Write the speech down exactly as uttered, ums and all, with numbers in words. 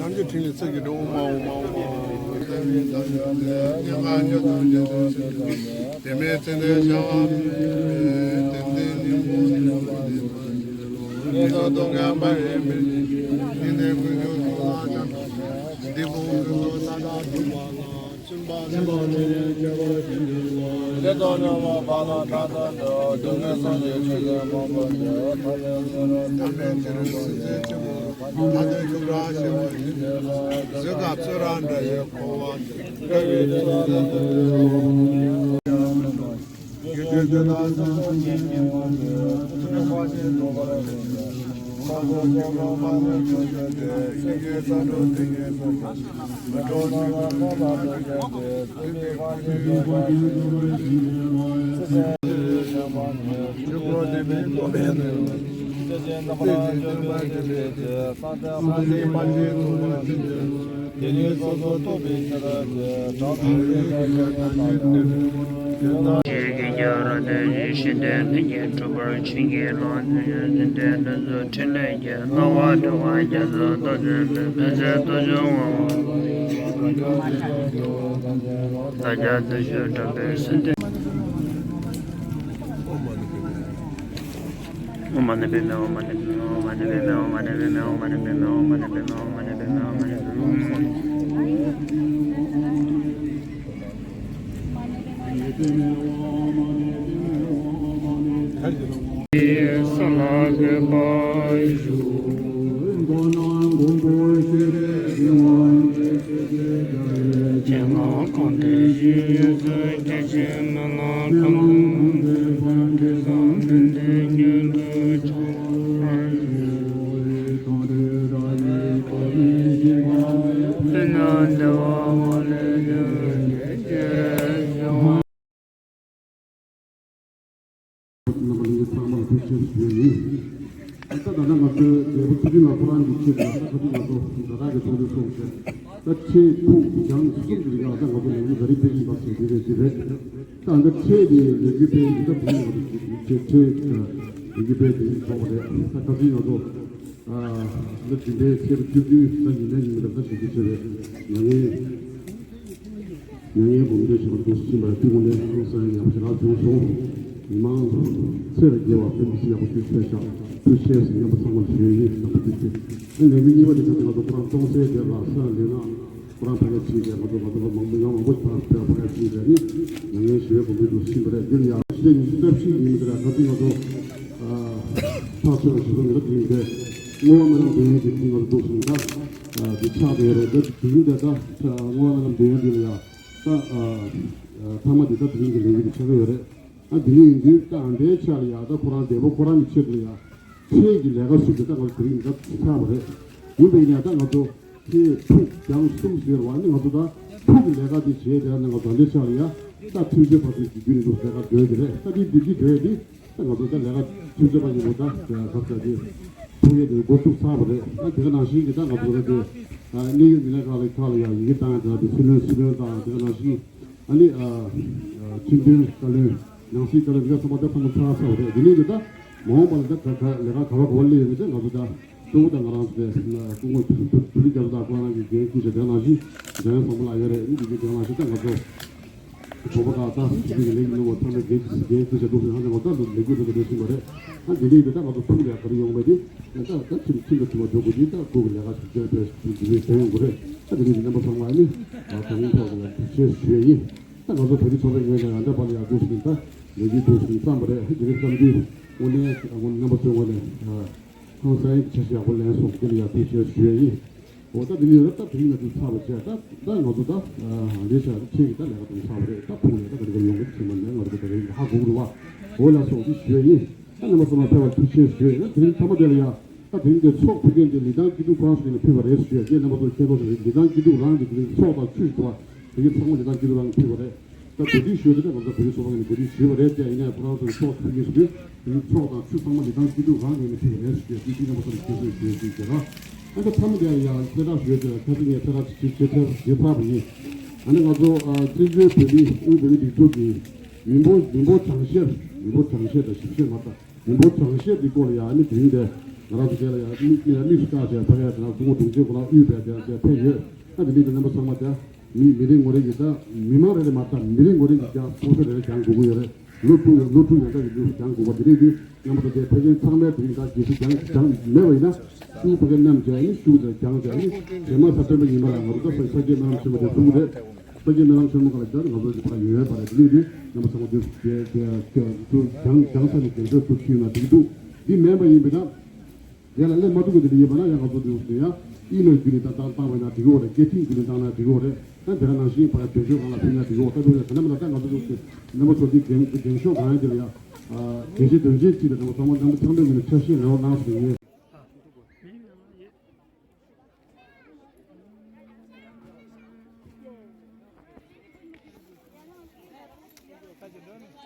ནམ་རྒྱུན་འཕྲིན་ལས་ཚིག་གི་འགྲོ་འོང་མ་འོང་མ་འོང་མ་འོང་། དེ་མེད་ཚེ་འདས་བྱ་བ་མེད། དེ་འདི་སྙིང་པོ་ཉམས་པ་ནི་མ་ཡིན་པ། ཉེས་སོགས་སྡུག་བསྔལ་མ་ཡིན་པའི་ཉིད་ཀྱི་ནི་ཀུན་འབྱུང་ཚོགས་ལ་སྤྱད་པ་ཡིན། འདི་ཕུང་ཁྱོད་ཚོགས་མཐའ་དག་སྒྲུབ་པ་ལ། བཙུན་པ་ཆེན་པོ་ལས་སྐྱེ་བ་ཞིག་འདུལ་བ། དེ་ལྟར་ནུས་པ་འཕགས་ལམ་མཐའ་དག་ཏུ། སྡུག་བསྔལ་སེལ་བྱེད་ཆོས་ཀྱི་དབང་པོ་ནི། ཐར་པའི་ཚུལ་ཁྲིམས་སེམས་ཆེན་པོ། ཐར་འདོད་ཤུགས་དྲག་ཞི་བ་ཡི་ནུས་པ། གཟུགས་དཀར་ཚུལ་རགས་འདྲ་ཡི་ཁོ་བོ་སྟེ། དཔའ་བོའི་ཚུལ་ལ་ལྟ་བའི་དབང་པོ་ནི། ཆོས་ཀྱི་རྒྱལ་བ་དེ་བཞིན་གཤེགས་པའི་སྙིང་པོ་སྒྲུབ་པར་བྱིན་གྱིས་རློབས། ནས་ཡོན་ཏན་ལྡན་ཚུལ་ཁྲིམས་ལས་སྐྱེས། སྣང་བ་འགྲོ་བ་རྒྱ་མཚོ་རྡོ་རྗེ་འབེབས། ཕན་མཛད་རྡོ་རྗེ་དབང་པོ། བདག་ཅག་བརྟུལ་ཞུགས་དྲག་པོས་གསོལ་འདེབས། ས་ལ་འགོད་པར་ཞུ། སྤྱན་སྔར་གང་བསྟེན་ཞིང་ཡོངས་སུ་སྐྱེ་ཞིང་མི་ལ་གང་འདུལ་དྲི་བསམ་ལྷུན་གྱིས་མྱུར་དུ་འཆར་བར་ཤོག། དཔེར་ན་བདེ་བ་མ་ལུས་ཡོན་ཏན་ཅན། རྣམ་པ་ལྷན་རྒྱས་ཚང་མར་ཐུགས་རྗེ་ཆེ་ཞུ་ཡི་ཡིན། ད་ད་ལྟ་ང་ཚོའི་རྒྱལ་པོ་ཐུགས་རྗེ་ལ་ཁོ་རང་གི་ཆེད་དུ་ད་ཁ་ཐུག་ང་ཚོ་ཛ་དྲག་གི་ཚོགས་འདུ་ཚོགས་ཏེ། ད་ཆེ་ཕུགས་བྱང་གསུམ་གྱི་རིགས་ལ་ད་ང་ཚོ་ལས་འགུལ་ག་རེ་སྤེལ་བཞིན་པ་ཞིག་འདི་རེད་འདི་རེད། ད་ད་ཆེ་དེ་ལས་འགུལ་སྤེལ་ཡིན། ད་དེ་ང་ཚོ་ཆེ་ཆེ་ལས་འགུལ་སྤེལ་དེ་ཚོགས་པ་རེད། ད་ཁ་ཐུག་ང་ཚོ་ད་འཛིན་པའི་ཚེས་པ་བཅུ་བདུན་ད་ཉིན་ནས་ཉིན་མི་ད་ད་ཞིག་གི་ཆེ་རེད། ང་ངའི། མྱ་ངན་སྒོམ་བཟླས་བྱེད་པར་འདུག་ཟེར་བ་དེ་དངོས་གནས་ཀུན་སེམས་ཡག་པོ་ཞེ་དྲག་བྱུང་སོང་། མི་མང་ཚེ་ལ་དགེ་བ་ཕན་པ་ཞིག་ཡག་པོ་ཞིག་ཐོས་ཤག་ཐུགས་རྗེ་ཆེ་ཟེར་སྙམ་པ་ཚང་མར་ཞུ་ཡི་ཡིན། ལག་པ་ཐུགས་རྗེ་ཆེ། ཨ་ནི་ལས་འགུལ་གཉིས་པ་དེ་ག་དེ་ང་ཚོ་ཁོ་རང་སྟོང་གསལ་དེ་ལ་ས་ལས་ན་ཁོ་རང་ཕ་གིར་ཕྱིན་ཏེ་ང་ཚོ་ང་ཚོ་མང་པོ་ཡང་མང་པོ་ཕ་ཕ་ཕ་གིར་ཕྱིན་ཏེ་ནི་མྱ་ངན་ཞི་བའི་གོ་འཕང་དུ་ཕྱིན་པ་རེད། འདིར་ཡང་ཕྱི་ཟླ་ཉི་ཤུ་རྩ་བཞི་ཉིན་དེ་ལ་ད་དུང་ང་ཚོ་ཐག་ཆོད་པ་ཞིག་སོང་ཡོད་དེ་ཡིན་ཏེ། བསྔོ་བ་སྨོན་ལམ་འདོན་ཡོན་དེ་དུས་ང་ཚོ་འདུག་སོང་ད། འདི་ཆགས་བསྡད་ཡོད་རེད། ད་དུས་ཡུན་དེ་ད་བསྔོ་བ་སྨོན་ལམ་འདོན་ཡོན་དེ་ལ་ཡ། ད་ཨ་ཨ་མཐའ་མ་དེ་ད་དེ་རིང་གི་ལས་འགུལ་དེ་ཆགས་ཀྱི་ཡོད་རེད། ད་ དེ་ནས་ཡིན་དུས་ད་ཨ་འདྲའི་ཆ་ལ་ཡ་ད་ཁོ་རང་བདེ་པོ་ཁོ་རང་གི་ཆེད་དུ་ལ་ཡ་ཁྲལ་གྱི་ལས་ཀ་ཞུ་དེ་ད་ང་ཚོ་དེ་རིང་འདི་ཚར་བ་རེད། ཡིན་པས་ཡིན་ཡང་ད་ང་ཚོ་ཁྲལ་ཕུགས་རྒྱང་གསུམ་ཟེར་བ་ནི་ང་ཚོ་ད་ཕུགས་ཀྱི་ལས་ཀ་དེ་བྱས་དེ་ནི་ང་ཚོ་ཨ་འདྲའི་ཆ་ལ་ཡ་ད་ཁྲིམས་རྩོད་པ་དེ་གི་བརྒྱུད་ནས་ལས་ཀ་སྡོད་དེ་རེད། ད་དེ་དེ་དེ་སྡོད་དེ། ད་ང་ཚོ་ད་ལས་ཀ་ཆུ་ཚོད་པ་ཡིན་པ་ད་ག་ཚ་དེ་ཕུགས་ཡས་དེ་འགོ་ཚུགས་ཚར་བ་རེད། ད་དེ་ག་ནང་བཞིན་གྱི་ད་ང་ཚོ་ད་དེ་གནད་ཡོད་མི་སྣ་ཁག་ལ་ཁག་ལ་ཡང་ཡི་གེ་བཏང་ཡ་དེ་སྲིད་བློན་སྲིད་བློན་དང་དེ་ག་ནང་བཞིན་ཨ་ནི་ཁྲིམས་དོན་བཀའ་བློན་ནང་སྲིད་བཀའ་བློན་དེ་ག་ཚང་མ་ད་ཚང་མ་ཚར་ཚར་བ་རེད། དེ་ནས་ཀྱི་ད་མ་འོངས་པ་ལ་ད་ག་ག་ལས་ཀ་ག་བ་ག་བ་སླེབས་ཡོད་མེད་ད་ང་ཚོ་ད་གཙོ་བོ་ད་ང་རང་ཚོ་དེ་སྐུ་ངོ་བོད་རིགས་རྒྱ་མཚོ་དང་ཁོ་རང་གི་འགན་འཁུར་བྱས་དེ་ག་ནང་བཞིན་འཇམ་དབྱངས་བཟང་པོ་ལགས་ཡོད་རེད། ཨ་ནི་དེ་ག་ནང་བཞིན་ད་ང་ཚོ། གྲོགས་པོ་དང་ད་དེ་གི་ལས་ཀྱི་ནུས་པ་ཚང་མས་འགན་འགན་འཁུར་བྱས་འདུག་ཟེར་ཧ་ཅང་གོ་ད་འདུག་ལས་འགུལ་དེ་ཚོ་འགྲོ་བཞིན་པ་རེད། ད་དེ་འདྲའི་དེ་ད་ང་ཚོ་ཕུགས་ལ་ག་རེ་ཡོང་མེད་དེ་ད་ད་ཁྲིམས་ཁྲིམས་ལ་མཐུན་པ་འགྲོ་དགོས་དུས་ད་སྐུ་གི་ལས་ཀ་ཞིག་བྱས་པའི་དེ་འདྲའི་དོན་ཡོང་གི་རེད། ད་དེ་འདྲའི་རྣམ་པ་ཚང་མ་ནི་ད་ད་རིང་ཐོག་ལ་ཐུགས་རྗེ་ཆེ་ཞུ་ཡས་ཡིན། ད་ང་ཚོ་བོད་རིགས་ཚོགས་པའི་ངོས་ནས་ཡང་འདྲ་པ་ལ་ཡང་འདུག་ཟིན་ད་ལས་འགུལ་འགྲོ་བཞིན་བསམ་པ་རེད། དེ་འདྲའི་བསམ་དུས་དངོས་གནས་དངོས་གནས་རྣམ་པ་ཚོའི་ངོས་ནས་ཧང་སང་ཡིན་ཆ་ཞིག་ཡག་པོ་ལེན་སོང་། དེ་ལ་ཡང་ཐུགས་རྗེ་ཆེ་ཞུ་ཡས་ཡིན། འོ་ད་དེ་ནི་ད་དེ་རིང་ང་ཚོ་ཚར་བ་བྱས་ད་ད་ང་ཚོ་ད་ལས་བྱ་ཁྱེད་ཀྱི་ད་ལས་ཀ་དང་ཚར་བ་རེད། ད་ཕུགས་ནས་ད་ག་རེ་ག་རེ་ཡོང་གི་ཕྱིན་པ་ནས་ང་ཚོ་ད་རིང་ཧ་གོ་གི་རེད་བ། འོ་ལ་སོགས་འདི་ཞུ་ཡ་ཡིན། ད་རྣམ་པ་ཚང་མ་ཕེབས་པར་ཐུགས་རྗེ་ཆེ་ཞུ་ཡ་ཡིན། ད་དེ་རིང་མཐའ་མ་དེ་ལ་ཡ་ད་དེ་རིང་དེ་ཚོགས་ཕུལ་མཁན་དེ་ལི་ཐང་སྐྱིད་སྡུག་ཁོ་རང་ཚོ་ནས་ཕུལ་བ་རེད་ཞུ་ཡ་ཡིན། རྣམ་པ་ཚོ་མཁྱེན་རྟོགས་བྱུང་རེད། ལི་ཐང་སྐྱིད་སྡུག་རང་གི་དེ་རིང་ཚོགས་དང་ཆུ་ཞིག་འདུག་བ། དེ་གའི་ཚང་མ་ལི་ཐང་སྐྱིད་སྡུག་རང་གིས་ཕུལ་བ་རེད། ད་གོ་སྒྲིག་ཞུས་ཏེ་ང་ཚོ་བོད་རིགས་ཚོགས་པ་ནས་གོ་སྒྲིག་ཞུས་པ་རེད། དེ་ཡིན་ནའི་ཁོ་རང་ཚོ་ཚོགས་ཕུལ་གྱི་ཞུས། དེ་ཚོགས་དང་ཆུ་ཚང་མ་ལི་ཐང་སྐྱིད་སྡུག་རང་ངོས་ནས་ཕུལ་བ་རེད་ཞུས། དེ་དུས་རྣམ་པ་ཚོ་ལ་ཁྱེད་ཚོས་ཞུས་ཞུས་བྱས་ར། ཨ་ད་ཚང་མ་དེ་ཡང་ཕྱེད་བསྒྲགས་ཞུས་ཏེ་ཁ་སང་ངས་ཕྱེད་བསྒྲགས་ཅིག་བྱས་ཐལ་བྱས་ཚར་བ་ཡིན། ཨ་ནི་ང་ཚོ་བཙན་བྱོལ་བོད་མི་དབུས་བོད་མིའི་སྒྲིག་འཛུགས་ཀྱི་མི་འབོར་མི་འབོར་གྲངས་བཤེར་མི་འབོར་གྲངས་བཤེར་དང་ཞིབ་བཤེར་མ་ལྟ། མི་འབོར་གྲངས་བཤེར་འདི་སྐོར་ལ་ཡང་ཨ་ནི་དེ་རིང་འདི་ང་རང་ཚོ་དེ་ལ་ཡང་དམིགས་དམིགས་སུ་བཀར་བྱས་ཕ་གིའི་དེ་ན་སྐུ་ངོ་དྲུང་ཆེ་ཁོ་རང་དབུས་པའི་དེ་ལ་དེ་ཕེབས་ཡོད། ད་དེ་འདྲའི་དེ་རྣམ་པ་ཚང་མ་དེ་མི་མི་རེ་ངོ་རེ་གི་ད་མི་མང་རེ་རེ་མ་ད་མི་རེ་ངོ་རེ་གི་རྒྱ་སྤོ་ས་རེ་རེ་རྒྱང་དགོས་ཀྱི་ཡོད་རེད། ལོ་དྲུག་ཡོད་ལོ་དྲུག་ཡོད་ད་ཡོད་རྒྱུ་རྒྱང་དགོས་པ་དེ་རེད་དུས་རྣམ་པ་ཚོ་དེ་ཕལ་ཆེར་ཚང་མའི་དེ་རིང་ད་རྒྱལ་སྲིད་རྒྱང་རྒྱང་མེད་པ་ཡིན་ན་ཤུགས་ཕ་གི་མཉམ་བྱས་ནི་ཤུགས་དེ་རྒྱང་བྱས་ནི་རྗེས་མ་ས་སྟོན་པ་ཉི་མ་ལ་ང་རུ་ད་ས་ས་སྐྱེས་རྣམ་ཆེན་པོ་དེ་ཐུག་རེད། ཕ་གི་རྣམ་ཆེན་མོ་ག་ལ་རྒྱ་ང་ཚོ་ཞིག་ཕ་ཡོད་ཡོད་པ་རེད། དེ་ནས་དེ་རྣམ་པ་ཚང་མ་དེ་དེ་དེ་དེ་རྒྱང་རྒྱང་ས་ནས་རྒྱང་ས་ཚུར་ཁྱིམ་ན་འགྲིག་འདུག་འདི་མེད་པ་ཡིན་པས་ན། དེ་ལ་སླེབས་མ་ཐུབ་པ་དེ་འདྲ་ཡིན་པ་ན་ཡང་ང་ཚོ་དེ་ཡང་ཨི་མེལ་བརྒྱུད་ནས་ད་བཏང་བཏང་བ་ཡིན་ན་འགྲིག་གི་རེད། སྐད་འཕྲིན་བརྒྱུད་ནས་བཏང་ན་འགྲིག་གི་རེད། ད་དེ་ག་ནང་བཞིན་ཕར་དོན་གཅོད་ཁང་ལ་ཕུལ་ན་འགྲིག་གི་རེད། ད་དེ་ཡང་དེ་འདྲ་མ་ལ་ད་ང་ཚོ་ཚོ་རྣམ་པ་ཚོ་འདི་འགེངས་འགེངས་ཤོག་གང་ཡང་དེ་ལ་ཡང་དགེ་བཤེས་དོན་ཆེན་གཅིག་དང་ཚང་མ་ཚང་མ་ཚང་མའི་ངོས་ནས་ཆ་ཤས་རེ་བ་གནང་ཟེར་ངས།